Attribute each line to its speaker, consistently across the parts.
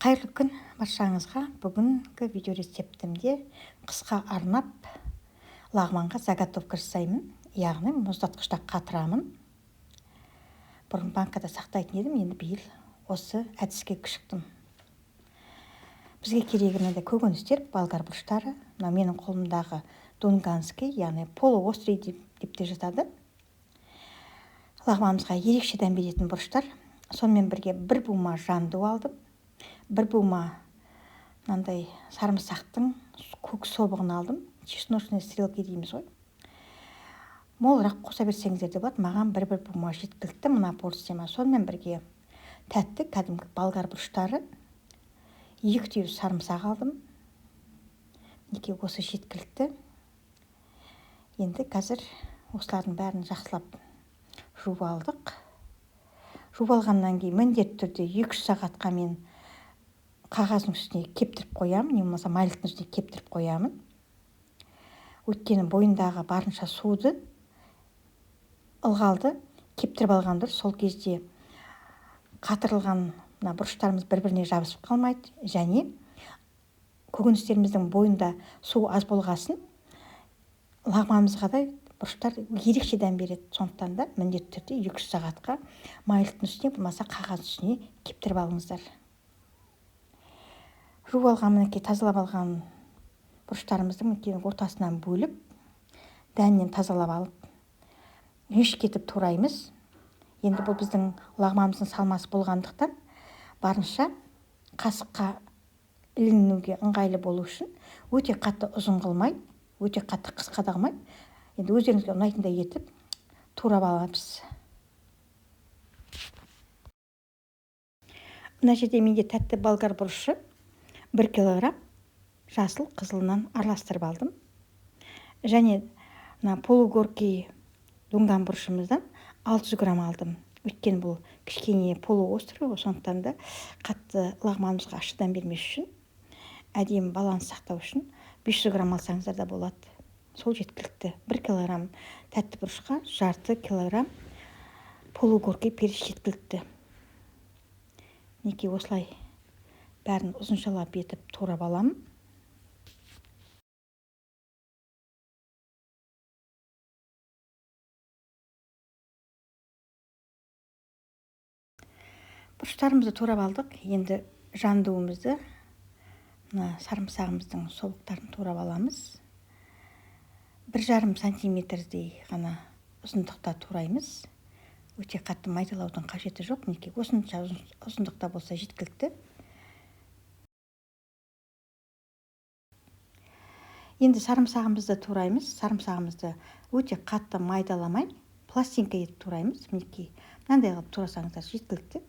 Speaker 1: Қайырлы күн баршаңызға. Бүгінгі видео рецептімде қысқа арнап лағманға заготовка жасаймын. Яғни мұздатқышта қатырамын. Бұрын банкада сақтайтын едім, енді биыл осы әдіске шықтым. Бізге керегі мынандай көкөністер, болгар бұрыштары. Мына менің қолымдағы дунганский, яғни полуострый деп те жатады. Лағманымызға ерекше дәм беретін бұрыштар. Сонымен бірге бір бума жанду алдым. Бір бума мынандай сарымсақтың көк собығын алдым. Чесночный стрелки дейміз ғой. Молырақ қоса берсеңіздер де болады. Маған бір-бір бума жеткілікті мына порцияма. Сонымен бірге тәтті кәдімгі болгар бұрыштары, 2 түйір сарымсақ алдым. Мінекей осы жеткілікті. Енді қазір осылардың бәрін жақсылап жуып алдық. Жуып алғаннан кейін міндетті түрде 2-3 сағатқа мен қағаздың үстіне кептіріп қоямын, не болмаса майлықтың үстіне кептіріп қоямын. Өйткені бойындағы барынша суды, ылғалды кептіріп алған дұрыс. Сол кезде қатырылған мына бұрыштарымыз бір-біріне жабысып қалмайды және көкөністеріміздің бойында су аз болғасын лағманымызға да бұрыштар ерекше дәм береді. Сондықтан да міндетті түрде 2-3 сағатқа майлықтың үстіне болмаса қағаздың үстіне кептіріп алыңыздар. Жуып алған, мінекей тазалап алған бұрыштарымызды мінекей ортасынан бөліп, дәнінен тазалап алып, мешкетіп тураймыз. Енді бұл біздің лағманымыздың салмасы болғандықтан барынша қасыққа ілінуге ыңғайлы болу үшін өте қатты ұзын қылмай, өте қатты қысқа да қылмай, енді өздеріңізге ұнайтындай етіп турап аламыз. Мына жерде менде тәтті болгар бұрышы 1 килограмм жасыл қызылынан араластырып алдым. Және мына полугоркий дунган бұрышымыздан 600 грамм алдым. Өйткені бұл кішкене полуострый ғой, сондықтан да қатты лағманымызға ащы дәм бермес үшін, әдемі баланс сақтау үшін 500 грамм алсаңыздар да болады. Сол жеткілікті. 1 килограмм тәтті бұрышқа жарты килограмм полугоркий періш жеткілікті. Мінекей осылай бәрін ұзыншалап етіп турап аламын. Бұрыштарымызды турап алдық. Енді жандуымызды, мына сарымсағымыздың собықтарын турап аламыз. Бір жарым сантиметрдей ғана ұзындықта тураймыз. Өте қатты майдалаудың қажеті жоқ. Мінекей осынша ұзындықта болса жеткілікті. Енді сарымсағымызды тураймыз. Сарымсағымызды өте қатты майдаламай, пластинка етіп тураймыз. Мінекей мынандай қылып турасаңыздар жеткілікті.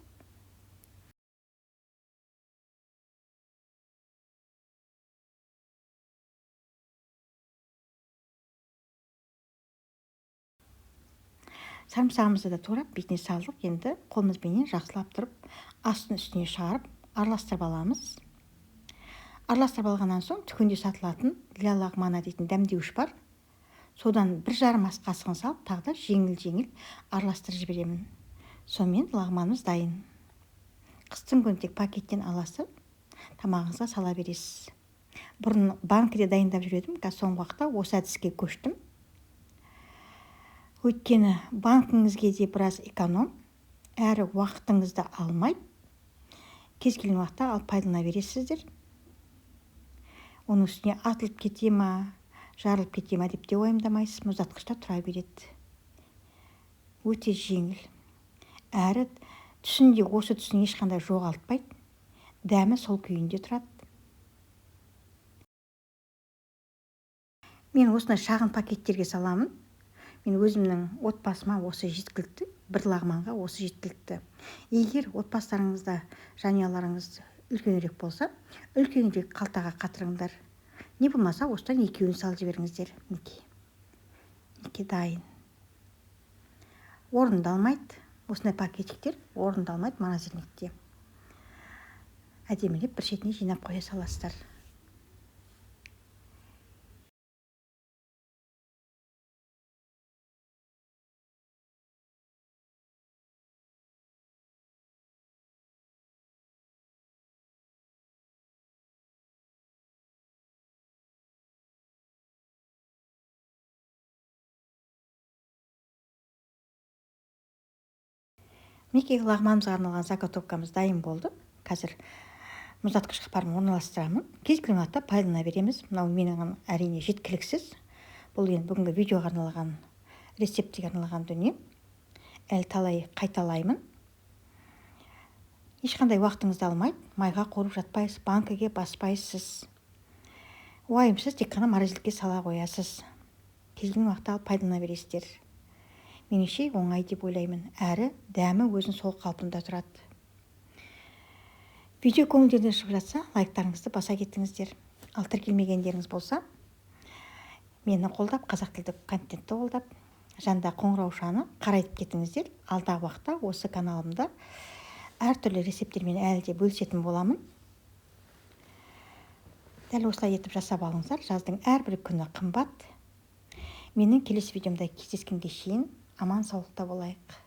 Speaker 1: Сарымсағымызды да турап бетіне салдық. Енді қолымызбенен жақсылап тұрып астын үстіне шығарып араластырып аламыз. Араластырып алғаннан соң дүкенде сатылатын для лагмана дейтін дәмдеуіш бар. Содан бір жарым ас қасығын салып тағы да жеңіл-жеңіл араластырып жіберемін. Сонымен лагманымыз дайын. Қыстың күні тек пакеттен аласыз, тамағыңызға сала бересіз. Бұрын банкіде дайындап жүр едім, қазір соңғы уақытта осы әдіске көштім. Өйткені банкіңізге де біраз эконом, әрі уақытыңызды алмайды. Кез келген уақытта алып пайдалана бересіздер. Оның үстіне атылып кете ма, жарылып кете ма деп те уайымдамайсыз, мұздатқышта тұра береді. Өте жеңіл. Әрі түсінде осы түсін ешқандай жоғалтпайды. Дәмі сол күйінде тұрады. Мен осындай шағын пакеттерге саламын. Мен өзімнің отбасыма осы жеткілікті, бір лағманға осы жеткілікті. Егер отбасыларыңызда жанұяларыңыз үлкенірек болса, үлкенірек қалтаға қатырыңдар. Не болмаса осыдан екеуін салып жіберіңіздер. Мінекей. Мінекей дайын. Орындалмайды. Осындай пакетиктер орындалмайды морозильникте. Әдемілеп бір шетіне жинап қоя саласыздар. Мінекей, лағманымызға арналған заготовкамыз дайын болды. Қазір мұздатқышқа апарып орналастырамын. Кез келген уақытта пайдалана береміз. Мынау менің, әрине, жеткіліксіз. Бұл енді бүгінгі видеоға арналған, рецептіге арналған дүние. Әлі талай қайталаймын. Ешқандай уақытыңызды алмайды, майға қуырып жатпайсыз, банкіге баспайсыз, уайымсыз тек қана морозилкаға сала қоясыз. Кез келген уақытта алып пайдалана бересіздер. Меніңше, оңай деп ойлаймын, әрі дәмі өзінің сол қалпында тұрады. Видео көңілдеріңізден шығып жатса, лайктарыңызды баса кетіңіздер. Ал тіркелмегендеріңіз болса, мені қолдап, қазақ тілді контентті қолдап, жанында қоңыраушаны қарайтып кетіңіздер. Алдағы уақытта осы каналымда әртүрлі рецепттермен әлі де бөлісетін боламын. Дәл осылай етіп жасап алыңыздар. Жаздың әрбір күні қымбат. Менің келесі видеомда кездескенге шейін аман саулықта болайық.